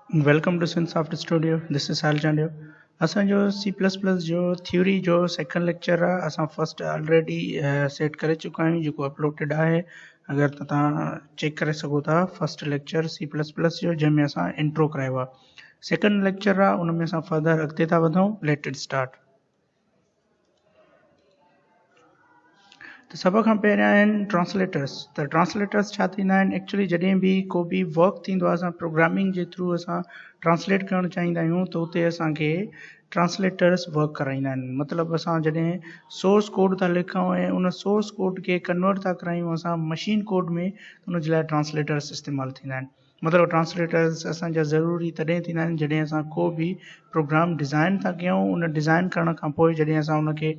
Welcome to Sindh soft studio this is Sahil Chandio اسان جو C plus plus جو theory جو second lecture آ اسان فرسٽ آلريڊي سيٽ ڪري چڪا آهيون جيڪو اپلوڊيڊ آهي اگر ته تان چيڪ ڪري سگهو ٿا first lecture C plus plus جو جنهن ۾ اسان انٽرو ڪرايو آ سيڪنڊ ليڪچر آ ان ۾ اسان فردر اڳتي ٿا وڌون let it start. ته سڀ کان پهريان آهن ٽرانسليٽرس ته ٽرانسليٽرس ڇا ٿيندا آهن ايڪچولي جڏهن به ڪو به ورڪ ٿيندو آهي اسان پروگرامنگ جي ٿرو اسان ٽرانسليٽ ڪرڻ چاهيندا آهيون ته اتي اسانکي ٽرانسليٽرس ورڪ ڪرائيندا آهن مطلب اسان جڏهن سورس ڪوڊ ٿا لکون ۽ ان سورس ڪوڊ کي ڪنورٽ ٿا ڪرايون اسان مشين ڪوڊ ۾ ان جي لاء ٽرانسليٽرس استعمال ٿيندا آهن مطلب ٽرانسليٽرز اسان جا ضروري تڏهن ٿيندا آهن جڏهن اسان ڪو به پروگرام ڊزائن ٿا ڪيون ان ڊزائن ڪرڻ کان پوء جڏهن اسان ان کي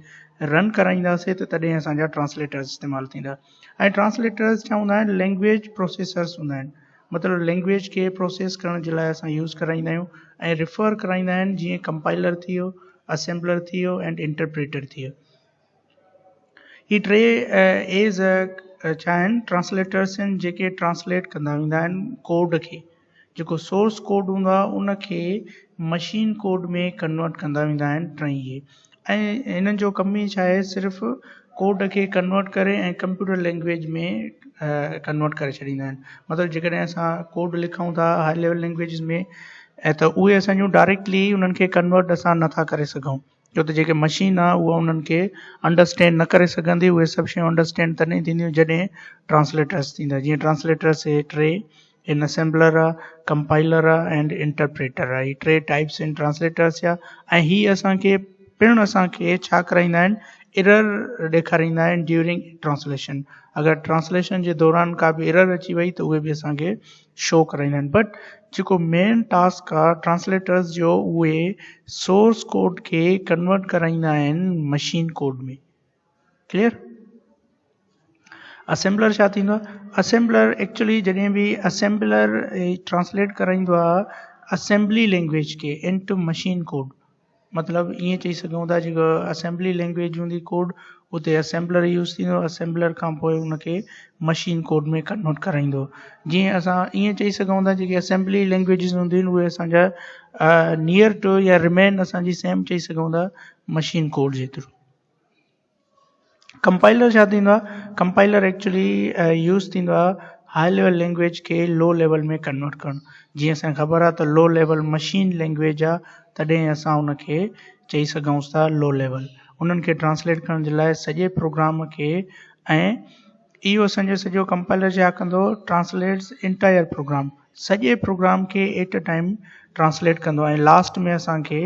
رن ڪرائينداسين ته تڏهن اسان جا ٽرانسليٽرز استعمال ٿيندا ۽ ٽرانسليٽرز ڇا هوندا آهن لينگويج پروسيسرز هوندا آهن مطلب لينگويج کي پروسيس ڪرڻ جي لاء اسان يوز ڪرائيندا آهيون ۽ ريفر ڪرائيندا آهن جيئن ڪمپائلر ٿي ويو اسيمبلر ٿي ويو اينڊ انٽرپريٽر ٿي ويو هي ٽي ايز ڇا آهن ٽرانسليٽرس آهن جيڪي ٽرانسليٽ ڪندا ويندا آهن ڪوڊ کي جيڪو سورس ڪوڊ هوندو آهي ان کي مشين ڪوڊ ۾ ڪنورٽ ڪندا ويندا آهن ٽئي اهي ۽ هنن جو ڪم ئي ڇا آهي صرف ڪوڊ کي ڪنورٽ ڪري ۽ ڪمپيوٽر لينگويج ۾ ڪنورٽ ڪري ڇڏيندا آهن مطلب جيڪڏهن اسان ڪوڊ لکون ٿا هاء ليول لينگويجز ۾ ۽ ته اهي اسان جون ڊائريڪٽلي انهن کي ڪنورٽ اسان نٿا ڪري سگهون ڇو ته جيڪي مشين آ اها انهن کي انڊرسٽينڊ نه ڪري سگهندي اهي سڀ شيون انڊرسٽينڊ تڏهن ٿينديون جڏهن ٽرانسليٽرس ٿيندا جيئن ٽرانسليٽرس هي ٽي ان اسيمبلر آ ڪمپائلر آ اينڊ انٽرپريٽر آ هي ٽي ٽائپس آهن ٽرانسليٽرس جا ۽ هي اسان کي پڻ اسان کي ڇا ڪرائيندا آهن ايرر ڏيکاريندا آهن ڊيورنگ ٽرانسليشن اگر ٽرانسليشن جي دوران ڪا به ايرر اچي وئي ته اهي به اسان کي شو ڪرائيندا آهن بٽ جيڪو مين ٽاسڪ آ ٽرانسليٽرز جو اهي سورس ڪوڊ کي ڪنورٽ ڪرائيندا آهن مشين ڪوڊ ۾ ڪليئر اسيمبلر ڇا ٿيندو آ اسيمبلر ايڪچولي جڏهن به اسيمبلر ٽرانسليٽ ڪرائيندو آ اسيمبلي لينگويج کي انٽو مشين ڪوڊ مطلب ائين چئي سگهون ٿا جيڪو اسيمبلي لينگويج هوندي ڪوڊ اتي اسيمبلر يوز ٿيندو اسيمبلر کان پوء ان کي مشين ڪوڊ ۾ ڪنورٽ ڪرائيندو جيئن اسان ائين چئي سگهون ٿا جيڪي اسيمبلي لينگويجز هونديون آهن اهي اسان جا نيئر ٽو يا رمين اسان جي سيم چئي سگهون ٿا مشين ڪوڊ جي ٿرو. ڪمپائلر ڇا ٿيندو آهي ڪمپائلر ايڪچولي يوز ٿيندو آهي هاء ليول لينگويج کي لو ليول ۾ ڪنورٽ ڪرڻ جيئن اسان کي خبر آهي ته لو ليول مشين لينگويج آهي تڏهن اسان ان کي چئي سگهون ٿا لو ليول انهن کي ٽرانسليٽ ڪرڻ جي لاء سڄي پروگرام کي ۽ اهو اسان جو سڄو ڪمپائلر ڇا ڪندو ٽرانسليٽس انٽائر پروگرام سڄي پروگرام کي ايٽ ا ٽائيم ٽرانسليٽ ڪندو ۽ لاسٽ ۾ اسان کي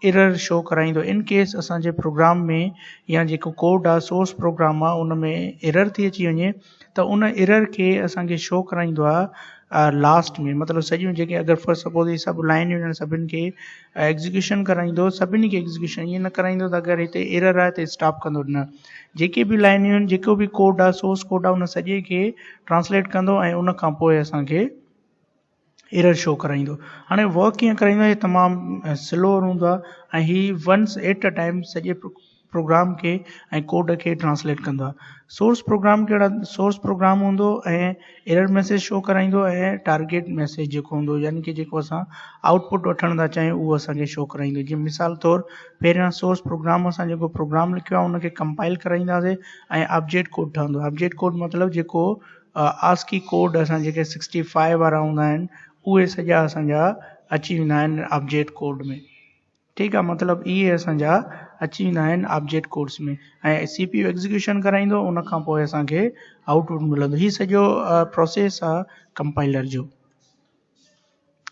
ايرر شو ڪرائيندو ان ڪيس اسان جي پروگرام ۾ يا جيڪو ڪوڊ آ سورس پروگرام آ ان ۾ ايرر ٿي اچي وڃي ته ان ايرر کي اسان کي شو ڪرائيندو آ لاسٽ ۾ مطلب سڄيون جيڪي اگر فرض سپوز هي سڀ لائنيون آهن سڀن کي ايگزيڪيوشن ڪرائيندو سڀني کي ايگزيڪيوشن ائين نه ڪرائيندو ته اگر هتي ايرر آهي ته اسٽاپ ڪندو نه جيڪي به لائنيون آهن جيڪو به ڪوڊ آ سورس ڪوڊ آ ان سڄي کي ٽرانسليٽ ڪندو ۽ ان کان پوء اسان کي ايرر شو ڪرائيندو هاڻي ورڪ ڪيئن ڪرائيندو هي تمام سلو هوندو آهي ۽ هي ونس ايٽ ا ٽائيم سڄي پروگرام کي ۽ ڪوڊ کي ٽرانسليٽ ڪندو آهي سورس پروگرام ڪهڙا سورس پروگرام هوندو ۽ ايرر ميسيج شو ڪرائيندو ۽ ٽارگيٽ ميسيج جيڪو هوندو يعني کہ جيڪو اسان آئوٽ پٽ وٺڻ ٿا چاهيون اهو اسان کي شو ڪرائيندو جيئن مثال طور پهريان سورس پروگرام اسان جيڪو پروگرام لکيو آهي ان کي ڪمپائل ڪرائينداسي ۽ آبجيڪٽ ڪوڊ ٺهندو آبجيڪٽ ڪوڊ مطلب جيڪو آسڪي ڪوڊ اسان جيڪي سڪسٽي فائيو وارا هوندا آهن اهي سڄا اسان جا اچي ويندا آهن آبجيڪٽ ڪوڊ ۾ ٺيڪ آ مطلب اهي اسان جا اچي ويندا آهن آبجيڪٽ ڪوڊس ۾ ۽ سي پي يو ايگزيڪيوشن ڪرائيندو ان کان پوء اسان کي آئوٽ پٽ ملندو هي سڄو پروسيس آ ڪمپائلر جو.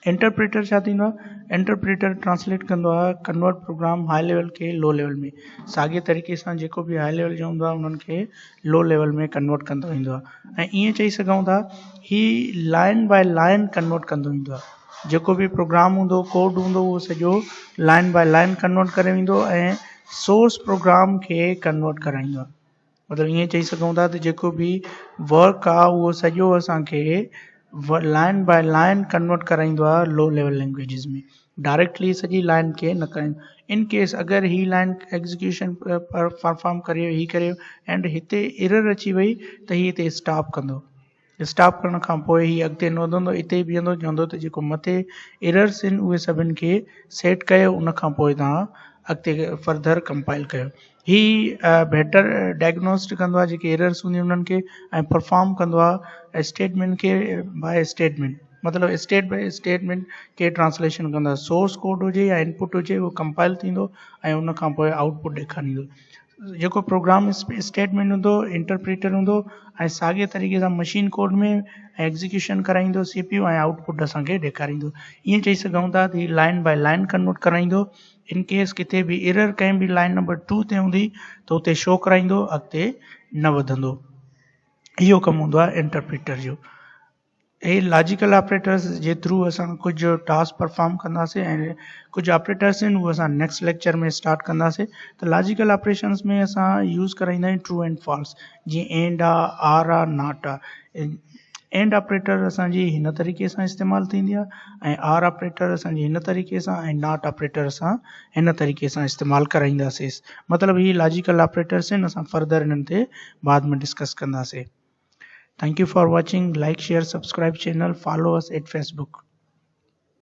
انٽرپريٽر ڇا ٿيندو آ انٽرپريٽر ٽرانسليٽ ڪندو آ ڪنورٽ پروگرام هاء ليول کي لو ليول ۾ ساڳي طريقي سان جيڪو به هاء ليول جو هوندو آ انهن کي لو ليول ۾ ڪنورٽ ڪندو ويندو آ ۽ ائين چئي سگهون ٿا هي لائن باء لائن ڪنورٽ ڪندو ويندو آ جيڪو به پروگرام هوندو ڪوڊ هوندو اهو سڄو لائن باء لائن ڪنورٽ ڪري ويندو ۽ سورس پروگرام کي ڪنورٽ ڪرائيندو آهي مطلب ائين چئي سگهون ٿا ته جيڪو به ورڪ آهي اهو سڄو اسانکي لائن باء لائن ڪنورٽ ڪرائيندو آهي لو ليول لينگويجز ۾ ڊائريڪٽلي سڄي لائن کي نه ڪرائيندو ان ڪيس اگر هي لائن ايگزيڪيوشن پرفارم ڪري هي ڪري اينڊ هتي ايرر اچي وئي ته هي هتي اسٽاپ ڪندو. اسٽاپ ڪرڻ کان پوء هي اڳتي نه وڌندو اتي ئي بيهندو چوندو ته جيڪو مٿي ايررس آهن اهي سڀن کي سيٽ ڪيو ان کان پوء توهان اڳتي فرڌر ڪمپائل ڪيو. هي بيٽر ڊائگنوسڊ ڪندو آهي جيڪي ايررس هونديون انهن کي ۽ پرفارم ڪندو آهي اسٽيٽمينٽ کي باء اسٽيٽمينٽ مطلب اسٽيٽ باء اسٽيٽمينٽ کي ٽرانسليشن ڪندو آهي سورس ڪوڊ هجي يا انپوٽ هجي اهو ڪمپائل ٿيندو ۽ ان کان پوء آئوٽ پٽ ڏيکاريندو جيڪو پروگرام اسٽيٽمينٽ هوندو انٽرپريٽر هوندو ۽ ساڳي طريقي سان مشين ڪوڊ ۾ ايگزيڪيوشن ڪرائيندو سي پي يو ۽ آئوٽ پٽ اسان کي ڏيکاريندو ائين چئي سگهون ٿا ته هي لائن باء لائن ڪنورٽ ڪرائيندو ان ڪيس ڪٿي به ايرر ڪنهن به لائن نمبر ٽو تي هوندي ته اتي شو ڪرائيندو اڳتي نه وڌندو اهو ڪم هوندو آهي انٽرپريٽر جو هي لاجيڪل آپريٽرس جي ٿرو اسان ڪجهه ٽاسڪ پرفارم ڪنداسين ۽ ڪجهه آپريٽرس آهن اهي اسان نيڪسٽ ليڪچر ۾ اسٽارٽ ڪنداسين ته لاجيڪل آپريشنس ۾ اسان يوز ڪرائيندا آهيون ٽرو اينڊ فالس جيئن اينڊ آ آر آ not آ اينڊ آپريٽر اسان جي هن طريقي سان استعمال ٿيندي آ ۽ آر آپريٽر اسان جي هن طريقي سان ۽ not operator اسان هن طريقي سان استعمال ڪرائينداسين مطلب هي لاجيڪل آپريٽرس آهن اسان فردر انهن تي بعد ۾ ڊسڪس ڪنداسين. Thank you for watching like share subscribe channel follow us at Facebook.